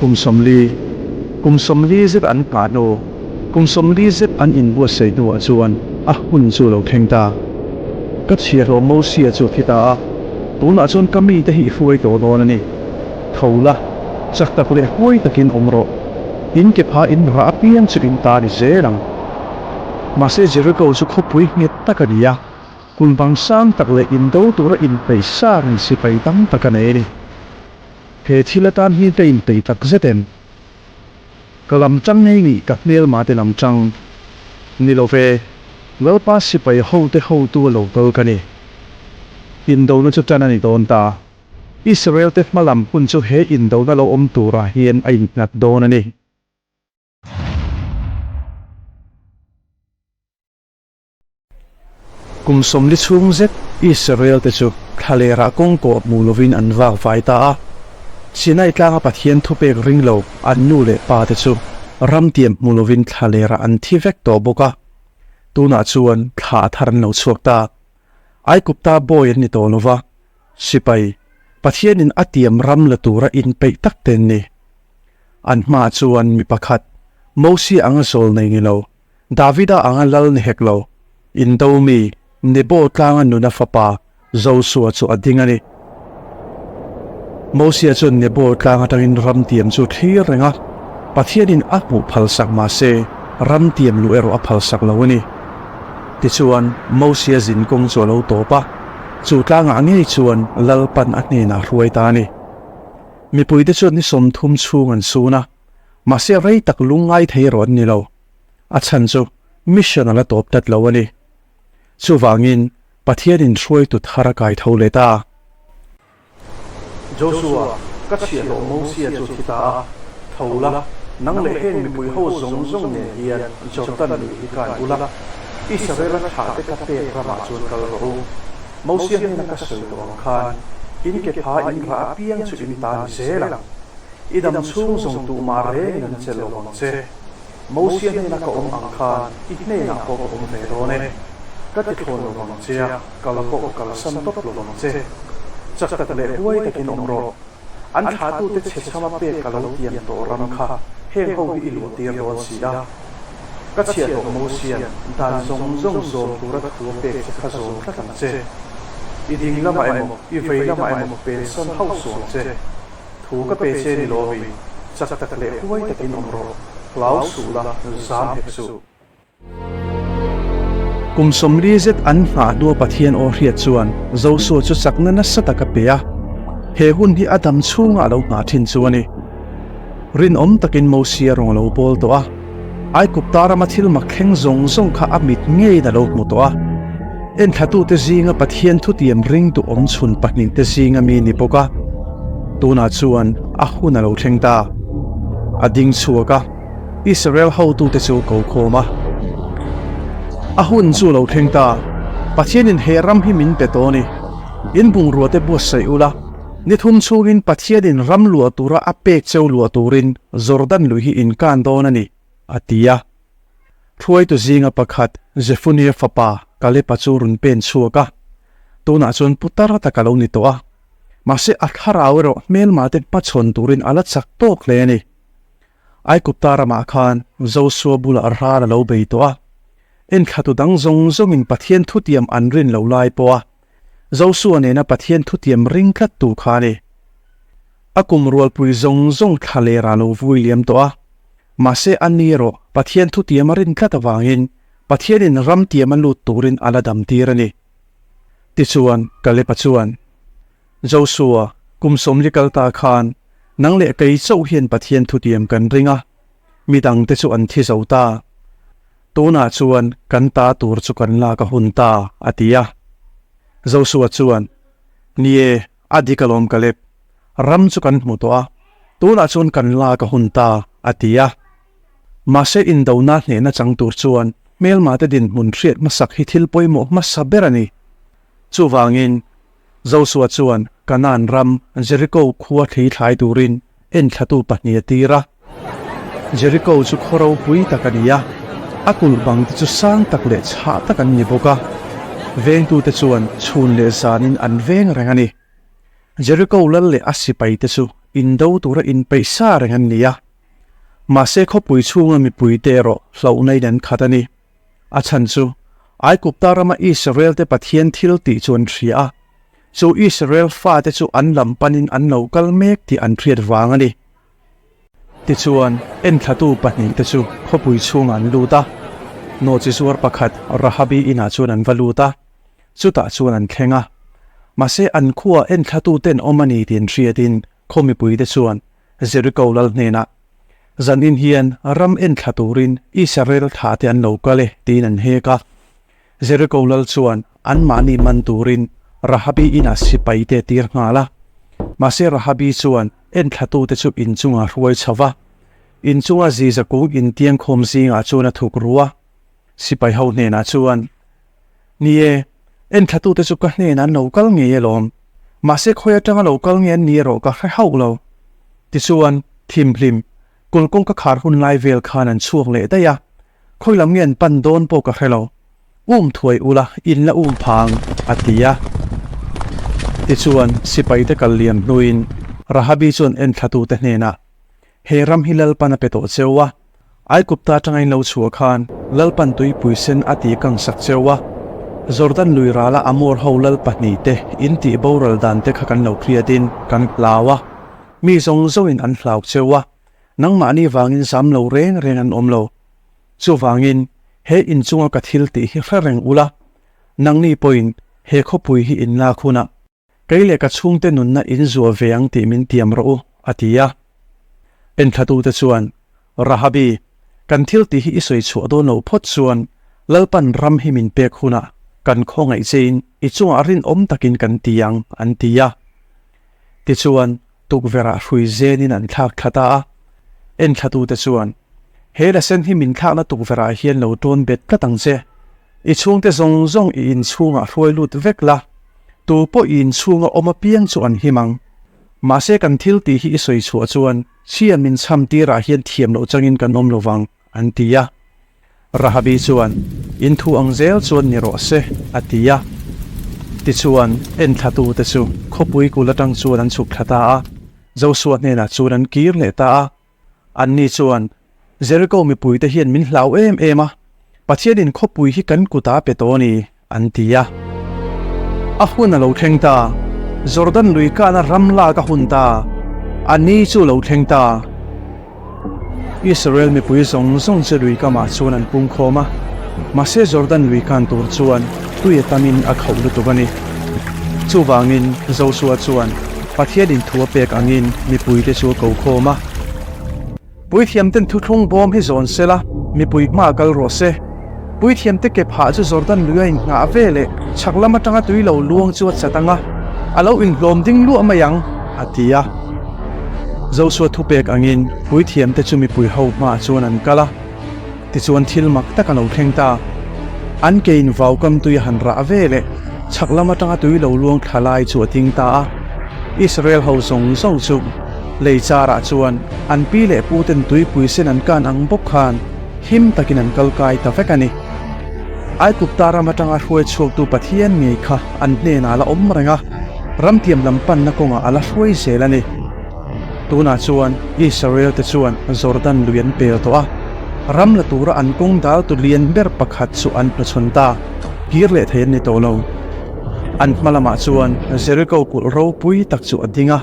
Kum 40, kum 40 zet an nghah hnu, kum 40 zet an inbuatsaih hnuah chuan a hun chu a lo thleng ta. Ka chhiahhlawh Mosia chu a thi ta a, tunah chuan ka mite hi i hruai tawh dawn a ni. Tho la, chak tak leh huai takin awm rawh. In ke pha in rah apiang chu in ta ni zel ang. Mahse Jericho chu khawpui nghet tak a ni a, Kun bang sang tak leh indo tura inpeih sa reng sipai tam tak a nei a ni. He thil atan hi ka inpeih tak zet em? Ka lam tang ngei nih ka hmelma te lam tang ni lo ve, Lalpa sipai hote hotu a lo kal ka ni. Indona chu tan a ni dawn ta. Israel te hma lam hun chu he indona lo awm turah hian a innghat dawn a ni. Kum 40 chhung zet Israel-te chu thlalerah kawng kawh hmu lovin an vak vai ta a. Sinai tlanga Pathian thupek ring lo an nu leh pate chu ramtiam hmu lovin thlalerah an thi vek tawh bawk a. Tunah chuan thla a thar an lo chhuak ta. Aigupta bawi an ni tawh lo va, sipai, Pathianin a tiam ram la tura inpeih tak te an ni. An hmaah chuan mi pakhat, Mosia anga zawl nei ni lo, Davida anga lal ni hek lo, Indo mi, Nebo tlanga nuna fapa, Josua chu a ding a ni. Mosia chuan Nebo tlang atangin ramtiam chu thlir reng a, Pathianin a hmuh phalsak mah se, ramtiam luh erawh a phalsak lo a ni. Tichuan, Mosia zin kawng chu a lo tawp a, chu tlangah ngei chuan Lalpan a hnenah hruai ta a ni. Mipuite chuan ni 30 chhung an sun a, mahse rei tak lungngai thei erawh an ni lo. A chhan chu mission a la tawp tlat lo a ni. Chuvangin Pathianin hruaitu thar a kai tho leh ta. Joshua, ka chhiahhlawh Mosia chu thi ta a, tho la, nang leh heng mipui ho zawng zawng nen hian Jordan lui hi kai ula, Israela thlahte ka pek ramah chuan kal rawh u. Mosia hnena ka sawi tawh ang khan, in ke pha in rah apiang chu in ta ni zel ang. I dam chhung zawng tuhmah rengin an chelh lo ang che. Mosia hnena ka awm ang khan i hnenah pawh ka awm ve dawn e. Ka ti thlawn lo vang che a, kal pawh ka kalsan tawp lo vang che. Chak tak leh huai takin awm rawh. An thlatute chhe chhama pek ka lo tiam tawh ram kha heng ho hi i luah tir dawn si a. Ka chhiahhlawh Mosia'n dan zawng zawng zawm tura thu a pek che kha zawm tlat ang che. I ding lamah emaw, i vei lamah emaw pensan hauh suh ang che. Thu ka pe che ni lomi, chak tak leh huai takin awm rawh, hlau suh la, zam hek suh. Kum 40 zet an nghah hnua Pathian aw hriat chuan Josua chu chakna nasa tak a pe a, he hun hi a dam chhungah a lo nghah thin chu a ni. Rinawm takin Mosia rawng a lo bawl tawh a, Aigupta rama thil mak thleng zawng zawng kha a mit ngeiin a lo hmu tawh a. Enthlatute zinga Pathian thutiam ringtu awm chhun pahnihte zinga mi ni bawk a, tunah chuan a hun a lo thleng ta. A ding chhuak a, Israel hotute chu ko khawm a. A hun chu a lo thleng ta, Pathianin he ram hi min pe tawh a ni. In bungrua te buatsaih ula. Ni thum chhungin Pathianin ram luah tura a pek cheu luah turin Jordan lui hi in kan dawn a ni, a ti a. Hruaitu zinga pakhat Jefunia fapa Kalepa chu rawn pen chhuak a, tunah chuan pu tar tak a lo ni tawh a, mahse a thlarau erawh hmelmate hmachhawn turin a la chak tawk hle a ni. Aigupta ramah khan Josua bulah ral a lo bei tawh a, enthlatu dang zawng zawngin Pathian thutiam an rin lo lai pawh a, Josua nena Pathian thutiam ring tlat tu kha a ni. A kum rualpui zawng zawng thla lerah lo vui liam tawh a. Mahse a ni erawh Pathian thutiam a rin tlat avangin Pathianin ram tiam a lut turin a la dam tir a ni. Tichuan, Kalepa chuan, Josua, kum 40 kal ta khan nang leh kei chauh hian Pathian thutiam kan ring a, midangte chu an thi zo ta. Tunah chuan kan ta tur chu kan lak a hun ta, a ti a. Josua chuan, Ni e, a dik alawm Kaleb, ram chu kan hmu tawh a, tunah chuan kan lak a hun ta, a ti a. Mahse indona hnehna chang tur chuan hmelmate dinhmun hriat hmasak hi thil pawimawh hmasa ber a ni. Chuvangin, Josua chuan Kanaan ram Jeriko khua thli thlai turin enthlatu pahnih a tir a. Jeriko chu khaw ropui tak a ni a, a kulh bang te chu sang tak leh chhah tak an ni bawk a. Vengtute chuan chhun leh zanin an veng reng a ni. Jeriko lal leh a sipai te chu indo tura inpeih sa reng an ni a. Mahse khawpui chhunga mipuite erawh hlauhna in an khat a ni. A chhan chu, Aigupta rama Israelte Pathian thil tih chu an hria a, chu Israel fate chu an lam panin an lo kal mek tih an hriat vang a ni. Tichuan, enthlatu pahnihte chu khawpui chhungah an lut a, nawhchi zuar pakhat Rahabi inah chuan an va lut a, chutah chuan an thleng a. Mahse, an khuaah enthlatuten awm a ni tih an hriatin khaw mipuite chuan Jeriko lal hnenah, Zanin hian ram enthla turin Israel thlahte an lo kal e, tiin an hek a. Jeriko lal chuan anmahni man turin Rahabi inah sipaite a tir nghal a. Mahse Rahabi chuan enthlatute chu inchungah a hruai chho va. Inchunga ziza kung intiangkhawm zingah chuan a thuk ru a. Sipai ho hnenah chuan, Ni e, enthlatute chu ka hnenah an lo kal ngei alawm. Mahse khawi atanga lo kal nge an ni erawh ka hre hauh lo. Tichuan, thimhlim, kulh kawngka khar hun lai vel khan an chhuak leh daih a. Khawi lam nge an pan dawn pawh ka hre lo. Um thuai ula, in la um phang, a ti a. Tichuan, sipaite kal liam hnuin Rahabi chuan enthlatute hnenah, He ram hi Lalpan a pe tawh cheu a, Aigupta atanga in lo chhuah khan Lalpan tuipui sen a ti kang sak cheu a. Jordan lui rala Amor ho lal pahnihte in tih boral dan te kha kan lo hriatin kan hlau a. Mi zawng zawngin an hlau cheu a. Nangmahni vangin zam lo reng reng an awm lo. Chuvangin, he inchunga ka thil tih hi hre reng ula, nangni pawhin he khawpui hi in lak hunah kei leh ka chhungte nunna in zuah ve ang tih min tiam rawh u, a ti a. Enthlatute chuan, Rahabi, kan thil tih hi i sawi chhuah dawn lo phawt chuan Lalpan ram hi min pek hunah kan khawngaih chein i chungah rinawm takin kan ti ang, an ti a. Tichuan, Tukverhah hrui zenin an thlak thla ta a, enthlatute chuan, He la sen hi min thlakna tukverhah hian lo tawn bet tlat ang che. I chhungte zawng zawng i inchhungah hruai lut vek la, tu pawh i inchhunga awm apiang chu an him ang. Mahse kan thil tih hi i sawi chhuah chuan chhia min chham tirah hian thiam loh changin kan awm lo vang, an ti a. Rahabi chuan, In thu ang zel chuan ni rawh se, a ti a. Tichuan, enthlatute chu khawpui kul atang chuan an chhuk thla ta a, Josua hnenah chuan an kir leh ta a. Anni chuan, Jeriko mipuite hian min hlau em em a, Pathianin khawpui hi kan kutah a pe tawh a ni, an ti a. A hun a lo thleng ta, Jordan lui kahna ram lak a hun ta, a ni chu a lo thleng ta. Israel mipui zawng zawng chu lui kamah chuan an pung khawm a, mahse Jordan lui kan tur chuan tui a tamin a khauh lutuk a ni. Chuvangin Josua chuan Pathianin thu a pek angin mipuite chu a ko khawm a. Puithiamten thuthlung bawm hi zawn se la, mipui hma kal rawh se. Puithiamte ke phah chu Jordan lui a inngah ve leh chhak lam atanga tui lo luang chu a chat ang a, a lo inhlawm ding luah mai ang, a ti a. Josua thupek angin puithiamte chu mipui ho hmaah chuan an kal a, tichuan thil mak tak a lo thleng ta. An ke in vaukam tui a han rah ve leh chhak lam atanga tui lo luang thla lai chu a ding ta a. Israel ho zawng zawng chu lei charah chuan an pi leh pu ten tuipui sen an kan ang bawk khan him takin an kal kai ta vek a ni. Aigupta ram atanga hruai chhuaktu Pathian ngei kha an hnenah a la awm reng a, ramtiam lam panna kawngah a la hruai zel a ni. Tunah chuan Israel te chuan Jordan lui an pel tawh a, ram la tura an kawng dal tu lian ber pakhat chu an hnuchhawn ta, kir leh thei an ni tawh lo. An hma lamah chuan Jeriko kulh ropui tak chu a ding a,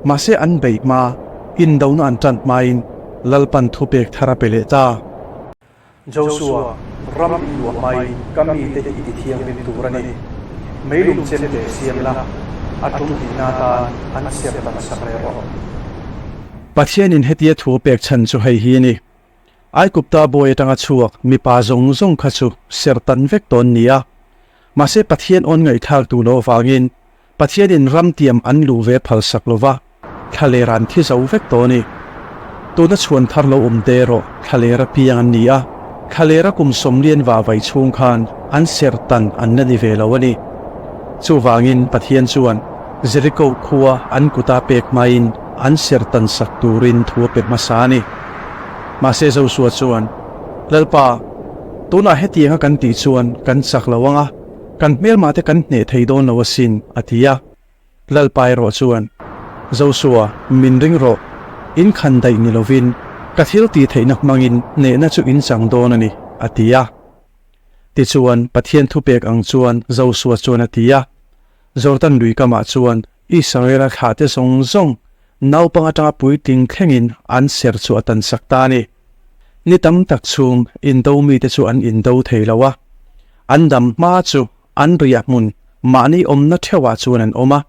mahse an beih hma, indona an tan hmain Lalpan thupek thar a pe leh ta. Josua, ram i luah hmain ka mite hi i ti thianghlim tur a ni. Meilum chem teh siam la, a tum hnihna atan an siam tam sak leh rawh. Pathianin hetia thu a pek chhan chu hei hi a ni, Aigupta bawi atanga chhuak mipa zawng zawng kha chu serh tan vek tawh an ni a, mahse Pathian awn ngaihthlak duh loh avangin Pathianin ramtiam an luh ve phal sak lo va, thlaler an thi zo vek tawh a ni. Tuna chhuan thar lo awm te erawh thlalera piang an ni a, thlalera kum sawmlian va vai chhung khan an serh tan an la ni ve lo a ni. Chuvangin Pathian chuan Jeriko khua an kuta pek hmain an serh tan sak turin thu a pe hmasa a ni. Mahse Josua chuan, Lalpa, tunah hetianga kan tih chuan kan chak lo ang a, Kan hmelmah te kan hneh thei dawn lo asin, a ti a. Lalpa erawh chuan, Josua, min ring rawh. In khan daih ni lovin, ka thil tih theihna hmangin hnehna chu in chang dawn a ni, a ti a. Tichuan, Pathian thupek ang chuan Josua chuan a ti a. Jordan lui kamah chuan Israela thlahte zawng zawng naupang atanga puitling thlengin an ser chu a tan sak ta a ni. Ni tam tak chhung indo mite chu an indo thei lo a, an dam hma chu an riah hmun mahni awmna theuhah chuan an awm a,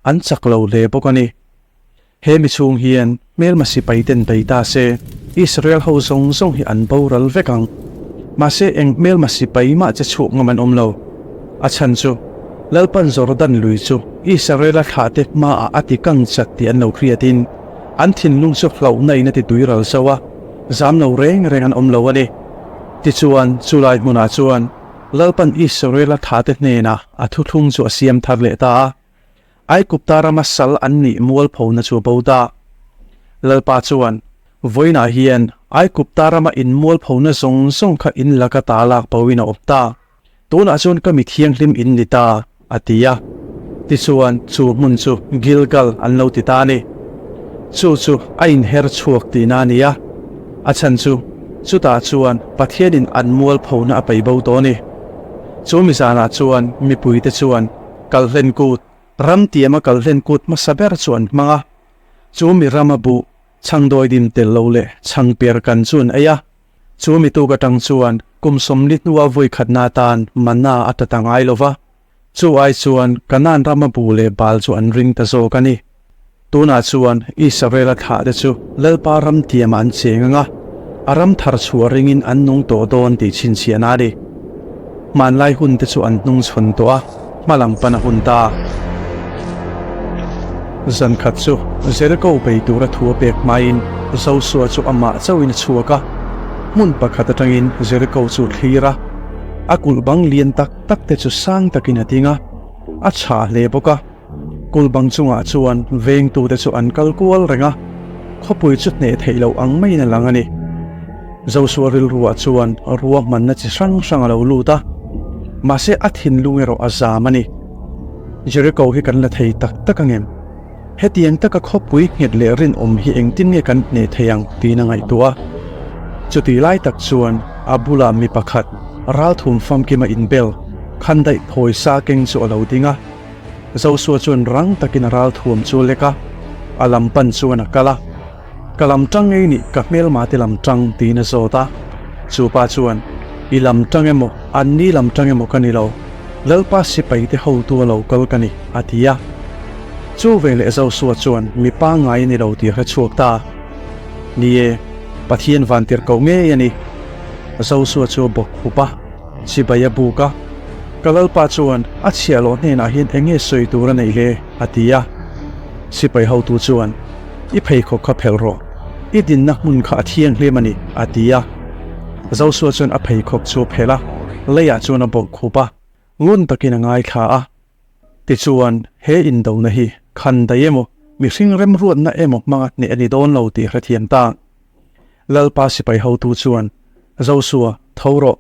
an chak lo hle bawk a ni. He mi chhung hian hmelma sipai ten bei ta se, Israel ho zawng zawng hi an boral vek ang. Mahse eng hmelma sipai mah che chhuak ngam an awm lo. A chhan chu, Lalpan Jordan lui chu Israela thlahte hmaah a ti kang chat tih an lo hriatin, an thinlung chu hlauhna in a ti tuiral zo a, zam lo reng reng an awm lo a ni. Tichuan, chulai hmunah chuan Lalpan Israela thlahte hnenah a thuthlung chu a siam thar leh ta a. Aigupta rama sal an nih mualphona chu a bo ta. Lalpa chuan, Vawiinah hian Aigupta rama in mualphona zawng zawng kha in laka ta lak boin a awm ta. Tunah chuan ka mi thianghlim in ni ta, a ti a. Tichuan, chu hmun chu Gilgal an lo ti ta a ni. Chu chu a inher chhuak tihna a ni a. A chhan chu, chutah chuan Pathianin an mualphona a peih bo tawh a ni. Chu mizanah chuan mipuite chuan Kalhlen kut, Ram tiama kalhlen kut hmasa ber chu an hmang a, chu mi rama buh, chhangdawi dim tel lo leh chhang per kan chu an ei a. Chu mi tuk atang chuan kum sawmli hnua vui khatna atan manna a ta ta ngai lo va, chu ai chuan Kanaan rama buh leh bal chu an ring ta zawk a ni. Tunah chuan Israela thlahte chu Lalpa ram tiamah an cheng ang a, a ram thar chhuah ringin an nung tawh dawn tih chhinchhiahna a ni. Hmanlai hunte chu an hnung chhawn tawh a, hma lam pan a hun ta. Zan khat chu Jeriko bei tura thu a pek hmain Josua chu amah chauhin a chhuak a, hmun pakhat atangin Jeriko chu thlir a, a kulh bang lian tak tak te chu sang takin a ding a, a chhah hle bawk a. Kul bang chungah chuan vengtute chu an kal kual reng a, khawpui chu hneh theih loh ang maiin a lang a ni. Joshua rilruah chuan ruahmanna chi hrang hrang a lo lut a, mahse a thinlung erawh a zam a ni. Jericho hi kan la thei tak tak angem? Hetiang taka khawpui nghet leh rinawm hi engtin nge kan hneh thei ang tiin a ngaihtuah a. Chutih lai tak chuan a bulah mi pakhat ralthum famkima inbel khandaih phawisa keng chu a lo ding a. Joshua chuan rang takin a ral thuam chu a lek a, a lam pan chuan a kal a. Ka lam tang ngei nih ka hmelma te lam tang tiin a zawt a. Chu pa chuan, I lam tang emaw, an ni lam tang emaw ka ni lo, Lalpa sipai te hotu a lo kal ka ni, a ti a. Chu veleh Joshua chuan mi pangngai a ni lo tih a hre chhuak ta. Ni e, Pathian vantirhkoh ngei a ni. Joshua chu a bawk khup a. Chibai a buk a, Ka Lalpa chuan a chhiahhlawh hnenah hian eng nge sawi tur a neih le? a ti a. Sipai hotu chuan, I pheikhawk kha phelh rawh, i dinna hmun kha a thianghlim a ni, a ti a. Josua chuan a pheikhawk chu a phelh a, leiah chuan a bawlh khup a, ngun takin a ngaithla a. Tichuan, he indona hi khan daih emaw, mihring remruatna emaw hmanga hneh a ni dawn lo tih hrethiam ta. Lalpa sipai hotu chuan, Josua, tho rawh.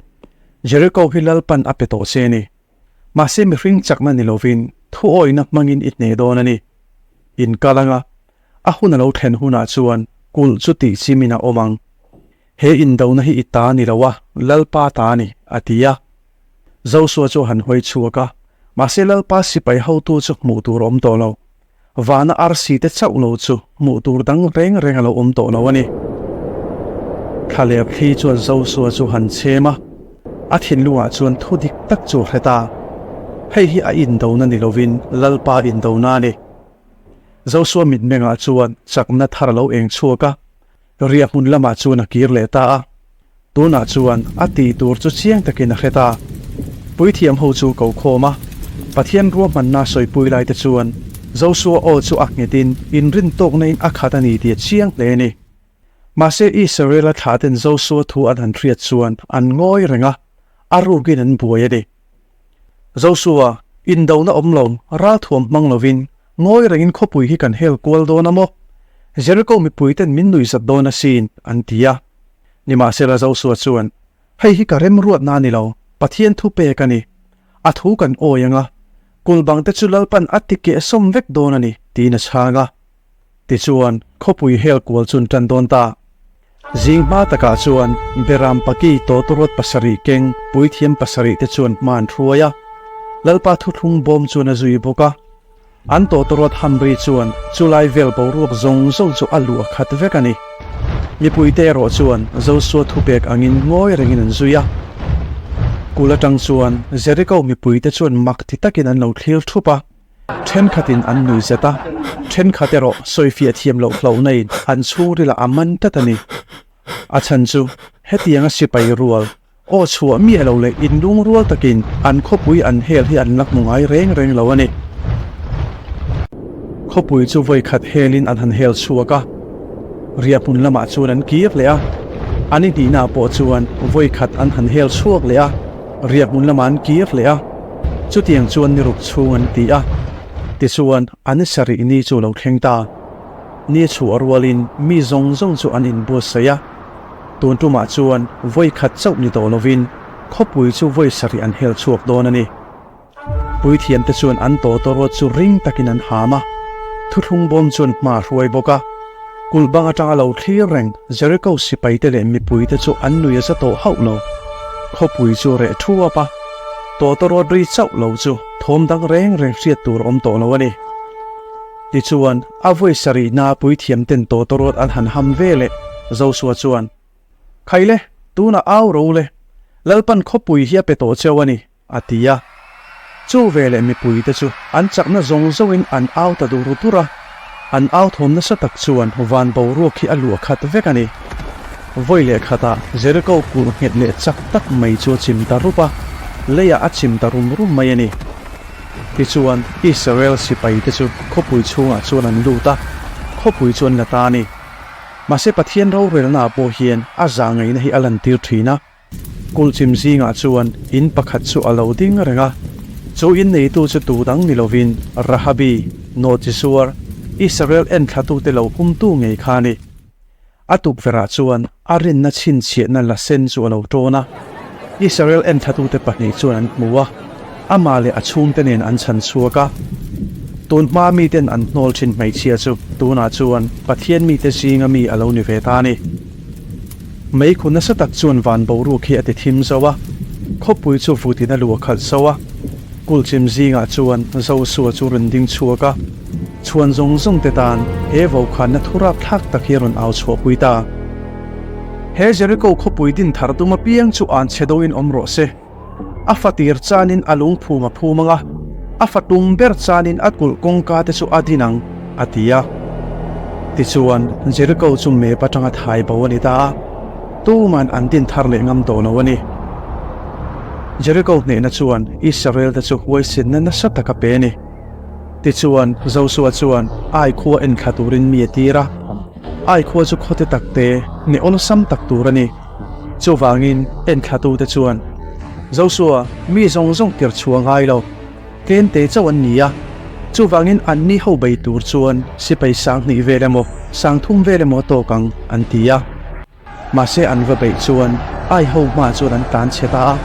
Jeriko hi Lalpan a pe tawh che a ni. Mahse mihring chakna ni lovin thuawihna hmangin i hneh dawn a ni. In kal anga, a hun a lo thlen hunah chuan kulh chu tih chimin a awm ang. He indona hi i ta ni lo a, Lalpa ta a ni, a ti a. Josua chu a han hawi chhuak a, mahse Lalpa sipai hotu chu hmuh tur a awm tawh lo. Vana arsi te chauh lo chu hmuh tur dang reng reng a lo awm tawh lo a ni. Thlalep thli chuan Josua chu han chhem a, a thinlungah chuan thu dik tak chu a hre ta. Hei hi a indona ni lovin Lalpa indona a ni. Josua mitmengah chuan chakna thar a lo eng chhuak a, riah hmun lamah chuan a kir leh ta a. Tunah chuan a tih tur chu chiang takin a hre ta. Puithiam ho chu ko khawm a, Pathian ruahmanna sawipui lai te chuan Josua aw chu a nghetin inrin tawkna in a khat a ni tih a chiang hle a ni. Mahse Israela thlaten Josua thu an han hriat chuan an ngawi reng a, a rukin an buai a ni. Josua, indona awm lo, ralthuam hmang lovin Ngawi rengin khawpui hi kan hel kual dawn a maw? Jericho mipuiten min nuihzat dawn asin, an ti a. Nimahsela Josua chuan, Hei hi ka remruatna a ni lo, Pathian thu pek a ni. A thu kan awi ang a, kulh bangte chu Lalpan a ti kehsawm vek dawn a ni, tiin a chhang a. Tichuan, khawpui hel kual chu an tan dawn ta. Zing hma takah chuan Beram Paki tawtawrawt pasarih keng puithiam pasarih te chuan hma an hruai a, Lalpa thuthlung bawm chuan a zui bawk a. An tawtawrawt hamri chuan chulai vel boruak zawng zawng chu a luh a khat vek a ni. Mipuite erawh chuan Josua thupek angin ngawi rengin an zui a. Kul atang chuan Jeriko mipuite chuan mak ti takin an lo thlir thup a. Thenkhatin an nui zet a, thenkhat erawh sawifiah thiam loh hlauhnain an chhungrilah a man tlat a ni. A chhan chu hetianga sipai rual, aw chhuah miah lo leh inlung rual takin an khawpui an hel hi an la hmu ngai reng reng lo a ni. Khawpui chu vawi khat helin an han hel chhuak a, riah hmun lamah chuan an kir leh a, an ihnihnaah pawh chuan vawi khat an han hel chhuak leh a, riah hmun lamah an kir leh a. Chutiang chuan ni ruk chhung an ti a, tichuan an sarih ni chu lo thleng ta. Ni chhuah rualin mi zawng zawng chu an inbuatsaih a, tun tumah chuan vawi khat chauh ni tawh lovin khawpui chu vawi sarih an hel chhuak dawn a ni. Puithiamte chuan an tawtawrawt chu ring takin an ham a, thuthlung bawm chuan hma a hruai bawk a. Kulh bang atanga lo thlir reng Jericho sipaite leh mipuite chu an nui a za tawh hauh lo. Khawpui chu reh thuap a, tawtawrawt ri chauh lo chu thawm dang reng reng hriat tur a awm tawh lo a ni. Tichuan, a vawi sarihna puithiamten tawtawrawt an han ham ve leh Joshua chuan, Khaile, tunah au ro le, Lalpan khawpui hi a pe tawh cheu a ni. A ti a. Chu veleh mipuite chu an chakna zawng zawngin an au ta dur dur a, an au thawm nasa tak chuan van boruak hi a luah khat vek a ni. Vawi leh khatah Jericho kulh nghet leh chak tak mai chu a chim ta rup a, leiah a chim ta rum rum mai a ni. Tichuan, Israel sipaite chu khawpui chhungah chuan an lut a, khawpui chu an la ta a ni. Mahse Pathian rorelnaah pawh hian a zah ngaihna hi a lantir thin a. Kulchim zingah chuan in pakhat chu a lo ding reng a, chu in neitu chu tu dang ni lovin Rahabi, nawhchisuar, Israel enthlatute lo humtu ngei kha a ni. A tukverhah chuan a rinna chhinchhiahna la sen chu a lo tawn a, Israel enthlatute pahnih chuan an hmu a, amah leh a chhungte nen an chhan chhuak a. Tun hmaa miten an hnawl thin hmeichhia chu tunah chuan Pathian mite zinga mi a lo ni ve ta a ni. Meikhu nasa tak chuan van boruak hi a ti thim zo a, khawpui chu vutin a luah khalh zo a. Kulchim zingah chuan Josua chu rawn ding chhuak a, chhuan zawng zawng te tan he vokhanna thu rapthlak tak hi a rawn au chhuahpui ta. He Jeriko khawpui din thar tum apiang chu an chhe deuhin awm rawh se. A fatir chanin a lungphum a phum ang a, a fatum ber chanin a kulh kawngka te chu a din ang, a ti a. Tichuan, Jeriko chu map atanga thai bo a ni ta a, tuman an din thar leh ngam tawh lo a ni. Jeriko hnehna chuan Israel te chu huaisinna nasa tak a pe a ni. Tichuan, Josua chuan Ai khua enthla turin mi a tir a. Ai khua chu khawte takte hneh awlsam tak tur a ni. Chuvangin enthlatute chuan, Josua, mi zawng zawng tir chhuah ngai lo, tlente chauh an ni a. Chuvangin anni ho bei tur chuan sipai 2000 vel emaw, 3000 vel emaw a tawk ang, an ti a. Mahse an va beih chuan Ai ho hmaah chuan an tlan chhe ta a.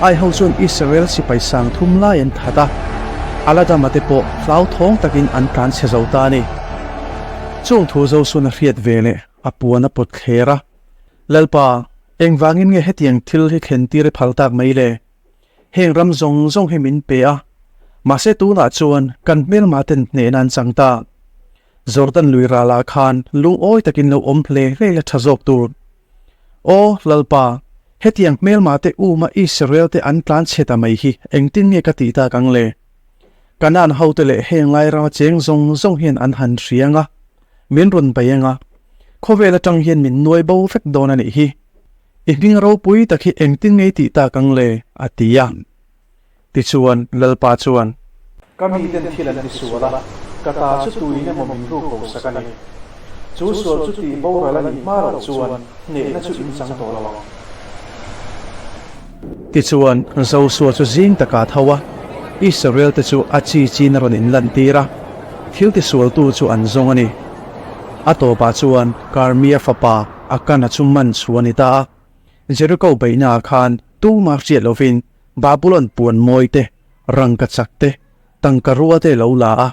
Ai ho chuan Israel sipai 3000 lai an that a, Aladama te pawh hlauthawng takin an tlan chhe zo ta a ni. Chung thu Josuan a hriat ve leh a puan a pawt thler a. Lalpa, engvangin nge hetiang thil hi thlen tir i phal tak mai le? Heng ram zawng zawng hi min pe a, mahse tunah chuan kan hmelma ten hnehna an chang ta. Jordan lui ralah khan lungawi takin lo awm hle hle la tha zawk tur. Aw, Lalpa, hetiang hmelma te uma Israel te an tlan chhe ta mai hi engtin nge ka tih tak ang le? Kanaan hote leh heng lai rama cheng zawng zawng hian an han hriang a, min rawn bei ang a, khawvel atang hian min nuai bo vek dawn a nih hi. I hming ropui tak hi engtin nge i tih tak ang le? a ti a. Tichuan, Lalpa chuan. Ka miten thil an ti sual a, ka ta chu tuin emaw min ruk bo sak a ni. Chu sual chu tih boral a nih hma loh chuan hnehna chu in chang tawh lo ang. Tichuan, Josua chu zing takah a tho a, Israel-te chu a chi chin a rawn inlantir a, thil tisualtu chu an zawng a ni. A tawpah chuan Karmia fapa Akana chu man chu a ni ta a. Jeriko beihnaah khan tumah hriat lovin Babulon puan mawi te, rangkachak te, tangka rua te lo la a,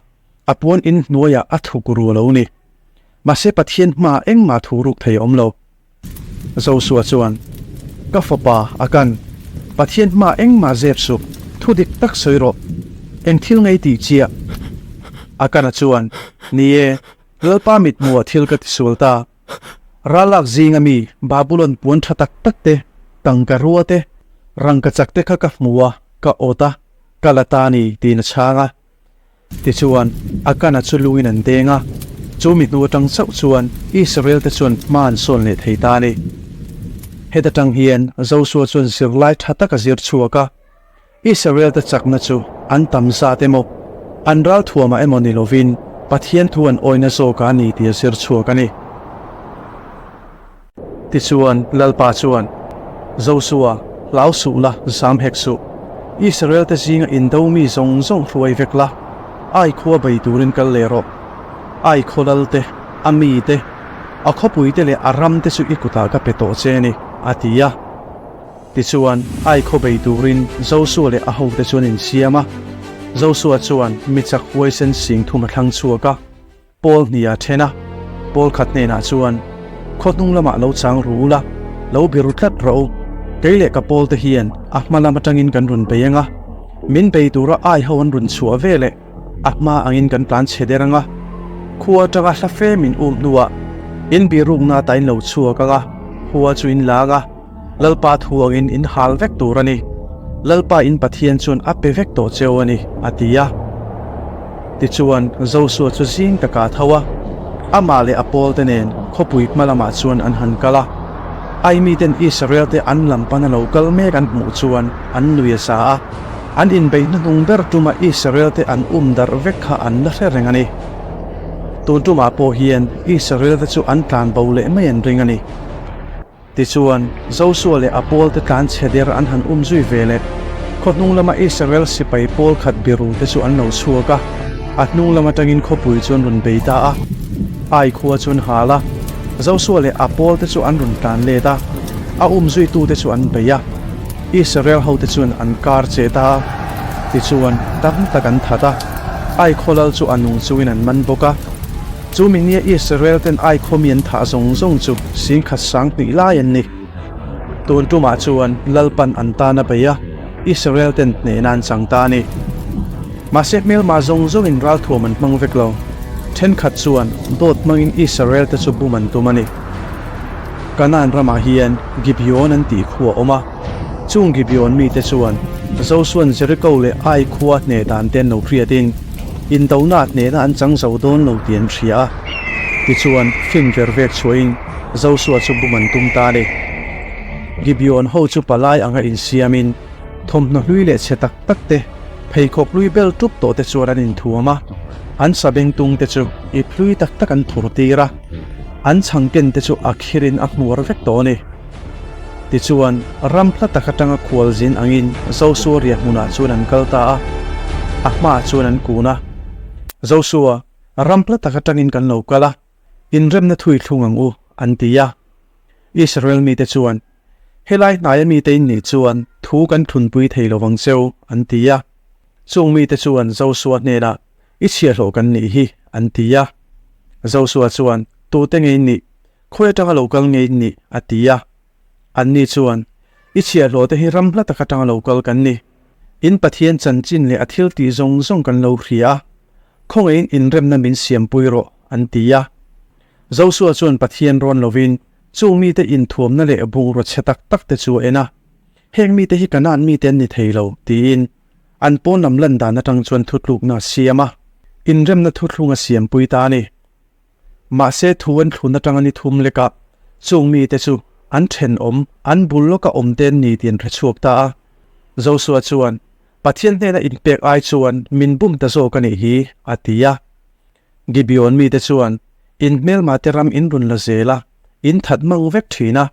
a puan in hnuaiah a thuk ru lo ni. Mahse Pathian hmaah engmah thu ruk thei a awm lo. Josua chuan, Ka fapa, Akan, Pathian hmaah engmah zep suh, thu dik tak sawi rawh. Eng thil ngei tih chiah? Akana chuan, Ni e, Lalpa mithmuhah thil ka tisual ta. Ralak zinga mi Babulon puan tha tak tak te, tangka rua te, rangka chak te kha ka hmu a, ka awt a, ka la ta a ni, tiin a chhang a. Tichuan, Akana chu lungin an deng a, chu mi hnu atang chauh chuan Israel te chuan hma an sawn leh thei ta a ni. Heta tang hian Josua chuan zirlai tha tak a zir chhuak a, Israel te chakna chu an tam zat emaw, an ralthuamah emaw ni lovin Pathian thu an awihna zawkah a ni tih a zir chhuak a ni. Tichuan, Lalpa chuan, Josua, hlau suh la, zam hek suh. Israel te zinga indo mi zawng zawng hruai vek la, Ai khua bei turin kal leh rawh. Ai khaw lal te, a mi te, a khawpui te leh a ram te chu i kutah ka pe tawh che a ni, a ti a. Tichuan, Ai khaw bei turin Josua leh a hote chuan insiam a. Josua chuan mi chak huaisen sing thum a thlang chhuak a, Pawl hnih a then a. Pawl khat hnenah chuan, Khaw hnung lamah lo chang ru ula, lo biru tlat rawh u. Kei leh ka pawl te hian a hma lam atangin kan rawn bei ang a, min bei tura Ai ho an rawn chhuah ve leh a hma angin kan tlan chhe der ang a. Khua atanga hla fe min um hnuah in birukna ata in lo chhuak ang a, khua chu in la ang a. Lalpa thu angin in hal vek tur a ni. Lalpa in Pathian chuan a pe vek tawh cheu a ni, a ti a. Tichuan, Josua chu zing takah a tho a, amah leh a pawlte nen khawpui hma lamah chuan an han kal a. Ai miten Israelte an lam pana lo kal mek an hmuh chuan an nui a za a, an inbeih hnuhnung ber tuma Israelte an um darh vek kha an la hre reng a ni. Tun tumah pawh hian Israelte chu an tlan bo leh mai an ring a ni. Tichuan, Josua leh a pawlte tlan chhe der an han um zui ve leh. Khaw hnung lama Israel sipai pawl khat biru te chu an lo chhuak a, a hnung lam atangin khawpui chu an rawn bei ta a. Ai khua chu an hal a, Josua leh a pawlte chu an rawn tlan let a, a um zuitute chu an bei a. Israel hote chuan an kar che ta a, tichuan tam tak an that a, Ai khaw lal chu a nung chungin an man bawk a. Chu mi nia Israel ten ai khawmi an thah zawng zawng chu singkhat sang hnih lai an ni. Tun tumah chuan Lalpan an tan a bei a, Israel ten hnehna an chang ta a ni. Mahse hmelma zawng zawngin ralthuam an hmang vek lo. Thenkhat chuan dawt hmangin Israel te chu bum an tum a ni. Kanaan ramah hian Gibeon an tih khu a awm a, chung Gibeon mite chuan Josua'n Jeriko leh Ai khua hneh dan te an lo hriatin, Indona hnehna an chang zo dawn lo tih an hria a. Tichuan, fin ver vek chhuahin Josua chu bum an tum ta a ni. Gibeon ho chu palai anga insiamin thawmhnaw hlui leh chhe tak tak te, pheikhawk hlui bel tup tawh te chuan an inthuam a. An sabengtung te chu ip hlui tak tak an phur tir a, an chhangken te chu a khirin a hmuar vek tawh a ni. Tichuan, ram hla tak atanga khualzin angin Josua riah hmunah chuan an kal ta a, a hmaah chuan an kun a. Josua, ram hla tak atangin kan lo kal a, inremna thui thlung ang u, an ti a. Israel mite chuan, Helai hnaia mite in nih chuan thu kan thunpui thei lo vang cheu, an ti a. Chung mite chuan Josua hnenah, I chhiahhlawh kan nih hi, an ti a. Josua chuan, Tute nge in nih? Khawi atanga lo kal nge in nih? a ti a. Anni chuan, I chhiahhlawh te hi ram hla tak atanga lo kal kan ni. In Pathian chanchin leh a thil tih zawng zawng kan lo hria a. Khawngaihin inremna min siampui rawh, an ti a. Josua chuan Pathian rawn lovin chung mite inthuamna leh bungraw chhe tak tak te chu a en a. Heng mite hi Kanaan mite an ni thei lo, tiin an pawn lam lan dan atang chuan thutlukna a siam a. Inremna thuthlung a siampui ta a ni. Mahse thu an thlun atanga ni thum lekah chung mite chu an thenawm, an bul lawka awm te an ni tih an hre chhuak ta a. Josua chuan, Pathian hnena inpek ai chuan min bum ta zawk a nih hi, a ti a. Gibeon mite chuan, In hmelmate ram in rawn la zel a, in that mang vek thin a.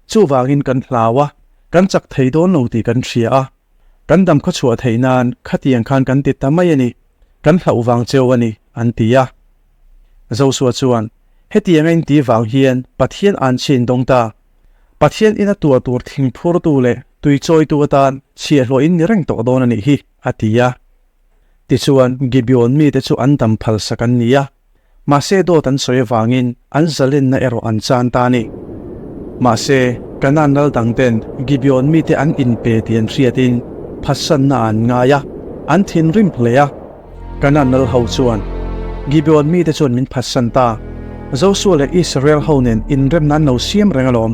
Chuvangin kan hlau a, kan chak thei dawn lo tih kan hria a. Kan dam khaw chhuah theih nan khatiang khan kan ti ta mai a ni, kan hlauh vang cheu a ni, an ti a. Josua chuan, Hetiang a inti vang hian Pathian an chhin dawng ta. Pathian ina tuah tur thing phurtu leh tui chawitu atan chhiahhlawh in ni reng tawh dawn a nih hi, a ti a. Tichuan, Gibeon mite chu an dam phalsak an ni a. Mahse dawt an sawi avangin an zalenna erawh an chan ta a ni. Mahse, Kanaan lal dangten Gibeon mite an inpe tih an hriatin phatsanna an ngai a, an thinrim hle a. Kanaan lal ho chuan, Gibeon mite chuan min phatsan ta. Josua leh Israel ho nen inremna an lo siam reng alawm.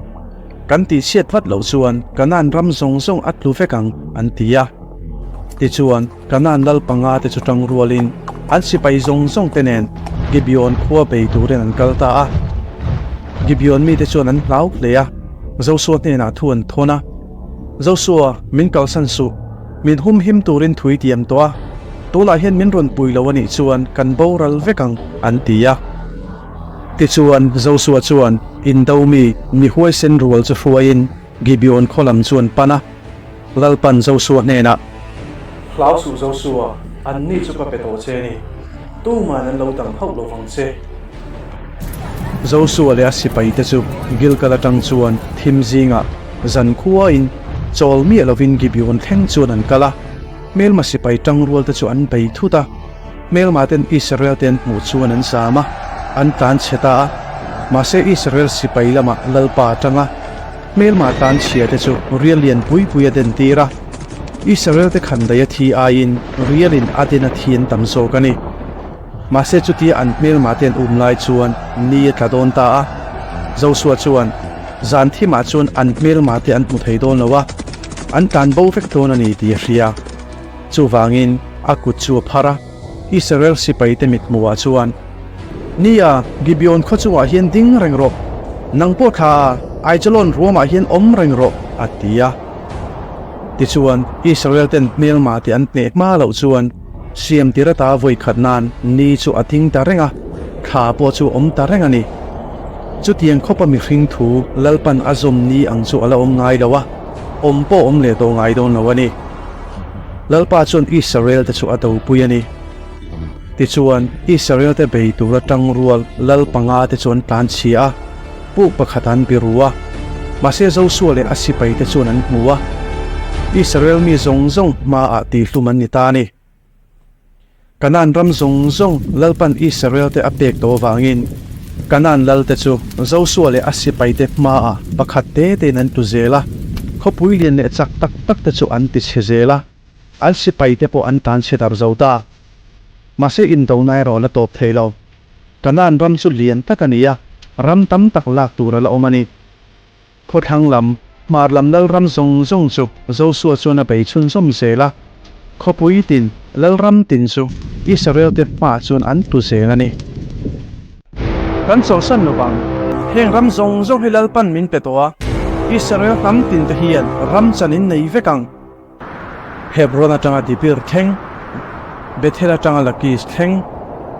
Kan tihchhiat vat loh chuan Kanaan ram zawng zawng a tlu vek ang, an ti a. Tichuan, Kanaan lal panga te chu tang rualin an sipai zawng zawng te nen Gibeon khua bei turin an kal ta a. Gibeon mite chuan an hlau hle a, Josua hnenah thu an thawn a, Josua, min kalsan suh, min humhim turin thui tiam tawh a, tunah hian min rawn pui lo a nih chuan kan boral vek ang, an ti a. Tichuan, Josua chuan indo mi mi huaisen rual chu hruaiin Gibeon khaw lam chu an pan a. Lalpan Josua hnenah. Hlau suh Josua, anni chu ka pe tawh che ni. Tuman an lo dang hauh lo vang che. Josua leh a sipaite chu Gilgal atang chuan thim zingah zan khuain chawl miah lovin Gibeon thleng chuan an kal a. Hmelma sipai tangrualte chu an bei thut a. Hmelma ten Israel te an hmuh chuan an zam a, an tlan chhe ta a. Mahse Israel sipai lamah Lalpa atanga hmelma tlan chhia te chu rial lian pui pui a den tir a. Israel te khan daih a thi aiin rialin a den a thi an tam zawk a ni. Mahse chutia an hmelma te an um lai chuan ni a tla dawn ta a. Josua chuan zan thimah chuan an hmelma te an hmu thei dawn lo a, an tlan bo vek dawn a ni tih a hria. Chuvangin a kut chu a phar a, Israel sipaite mithmuhah chuan, Nia, Gibeon khaw chungah hian ding reng rawh, nang pawh thla Aijalon ruamah hian awm reng rawh, a ti a. Tichuan, Israel-ten hmelma tih an hneh hma loh chuan siam tir ata vawi khat nan ni chu a ding ta reng a, thla pawh chu a awm ta reng a ni. Chutiang khawpa mihring thu Lalpan a zawm ni ang chu a la awm ngai lo a, awm pawh awm leh tawh ngai dawn lo a ni. Lalpa chuan Israel-te chu a dopui a ni. Tichuan, Israel-te bei tura tangrual lal panga te chu an tlan chhia a, puk pakhat an biru a. Mahse, Josua leh a sipaite chuan an hmu a, Israel mi zawng zawng hmaah tihhlum an ni ta a ni. Kanaan ram zawng zawng Lalpan Israel-te a pek tawh avangin Kanaan lalte chu Josua leh a sipaite hmaah pakhat te tein an tlu zel a, khawpui lian leh chak tak tak te chu an tichhe zel a, an sipaite pawh an tan chhe darh zo ta. Mahse indona erawh a la tawp thei lo. Kanaan ram chu lian tak a ni a, ram tam tak lak tur a la awm a ni. Khawthlang lam, hmar lam lalram zawng zawng chu Josua chuan a bei chhunzawm zel a. Khawpui tin, lalram tin chu Israel-te hmaah chuan an tlu zel a ni. Kan chawlhsan lo vang. Heng ram zawng zawng hi Lalpan min pe tawh a, Israel hnam tinte hian ram chan in nei vek ang. Hebron atanga Dibir thleng, Bethel atanga Lakish thleng,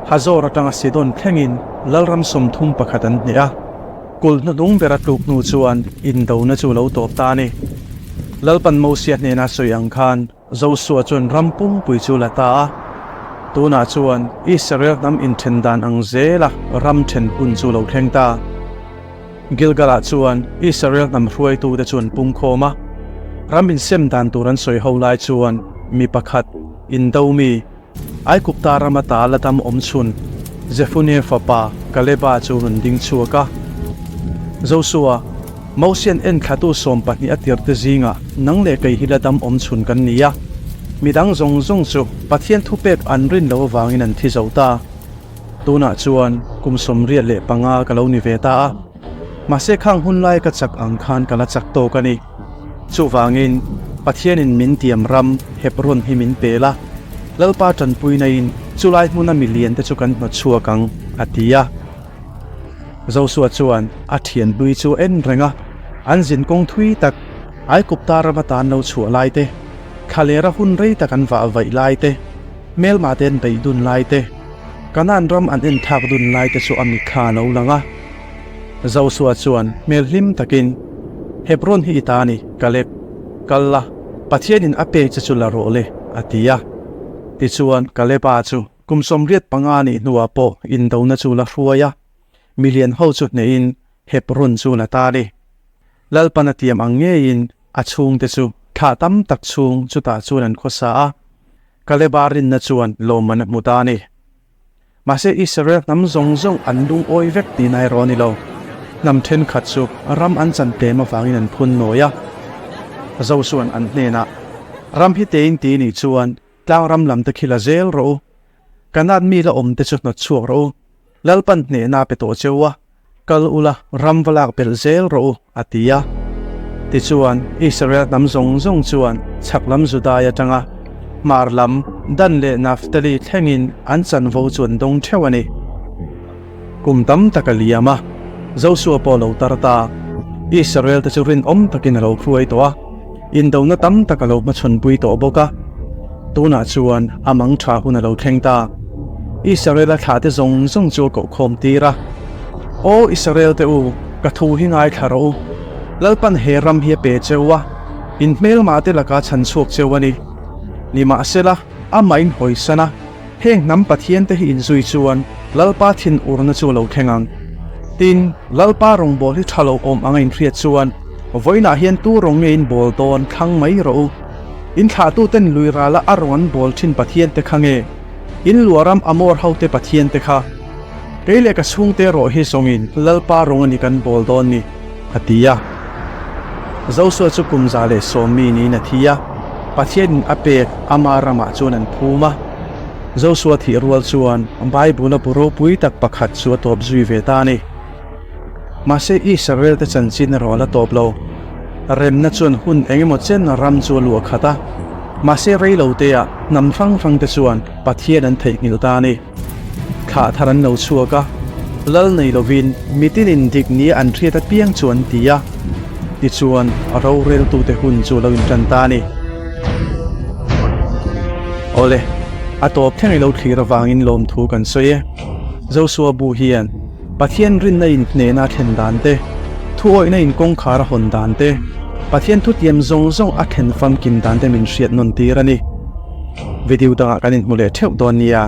Hazor atanga Sidon thlengin lalram 31 an hneh a. Kulh hnuhnung bera tluk hnu chuan indona chu lo tawp ta a ni. Lalpan Mosia hnena sawi ang khan Josua chuan ram pumpui chu la ta a. Tunah chuan Israel hnam inthen dan ang zela ram then hun chu lo thleng ta. Gilgal-ah chuan Israel hnam hruaitute chu an pungkhawm a, ram insem dan tur an sawi ho lai chuan mi pakhat, indo mi, Aigupta rama ta la dam awm chhun, Jefune fapa Kaleba chu rawn ding chhuak a. Josua, Mosian enthlatu 12 a tirte zingah nang leh kei hi la dam awm chhun kan ni a, midang zawng zawng chu Pathian thupek an rin lo avangin an thi zo ta. Tunah chuan kum 85 ka lo ni ve ta a, mahse khang hun lai ka chak ang khan ka la chak tawk a ni. Chuvangin, Pathianin min tiam ram Hebron hi min pel a, Lalpa tanpuinain chulai hmuna milian te chu kan hnawt chhuak ang, a ti a. Josua chuan a thian hlui chu en reng a, an zin kawng thui tak Aigupta ram atan lo chhuah lai te, thlalera hun rei tak an vah vaih lai te, Hmelma te an beih dun lai te, Kanaan ram an en thlak dun lai te chu a mitthla a lo lang a. Josua chuan hmel hlim takin, Hebron hi i ta a ni, Kaleb. Kal la, Pathianin a pek che chu la rawh le, a ti a. Tichuan, Kaleba chu kum 85 nih hnuah pawh indona chu la hruai a, milian ho chu hnehin Hebron chu la ta a ni. Lalpan a tiam ang ngeiin a chhungte chu thla tam tak chhung chutah chuan an khawsa a. Kaleba rinna chuan lawmman a hmu ta a ni. Mahse Israel hnam zawng zawng an lungawi vek tihna erawh a ni lo. Hnam thenkhat chu ram an chan tlem avangin an phun nawi a. Josua'n an hnenah, Ram hi tein ti nih chuan tlang ram lam te khi la zel rawh u. Kanaan mi la awm te chu hnawt chhuak rawh u. Lalpan hnehna a pe tawh cheu a. Kal ula, ram va lak belh zel rawh u, a ti a. Tichuan, Israel hnam zawng zawng chuan chhak lam Judai atanga hmar lam Dan leh Naphtali thlengin an chanvo chu an dawng theuh a ni. Kum tam tak a liam a, Josua pawh a lo tar ta. Israel te chu rinawm takin a lo hruai tawh a, indona tam tak a lo hmachhawnpui tawh bawk a. Tunah chuan a mang tha hun a lo thleng ta. Israel-a thlahte zawng zawng chu a kohkhawm tir a, Aw Israel-te u, ka thu hi ngaithla rawh u. Lalpan he ram hi a pe cheu a, in hmelmahte laka chhan chhuak cheu a ni. Nimahsela, amah in hawisan a, heng hnam pathiante hi inzui chuan Lalpa thinurna chu a lo thleng ang. Tin, Lalpa rawngbâwl hi ṭha lo awm anga inhriat chuan, vawiinah hian tu rawng nge in bâwl dawn thlang mai rawh u. In thlahtuten lui rala a rawn an bâwl ṭhin pathiante kha nge? In luaram Amor hote pathiante kha? Kei leh ka chhungte erawh hi zawngin Lalpa rawng a ni kan bâwl dawn ni, a ti a. Josua chu kum 110 mi niin a thi a, Pathianin a pek ama ramah chuan an phum a. Josua thih rual chuan Bible-a bu ropui tak pakhat chu a tawp zui ve ta a ni. Mahse Israel-te chanchin erawh a la tawp lo. Remna chuan hun eng emaw chen ram chu a luah khat a. Mahse rei lo teah hnam hrang hrangte chuan Pathian an theihnghilh ta a ni. Thlah thar an lo chhuak a, lal nei lovin mitinin dik nia an hriat apiang chu an ti a. Tichuan roreltute hun chu a lo intan ta a ni. Awle, a tawp thleng i lo thlir avangin lawmthu kan sawi e. Josua bu hian Pathian rinna in hnehna a thlen dan te, thuawihna in kawngkhar a hawn dan te, Pathian thutiam zawng zawng a thlen famkim dan te min hriat nawn tir a ni. Video dangah kan inhmu leh theuh dawn nia.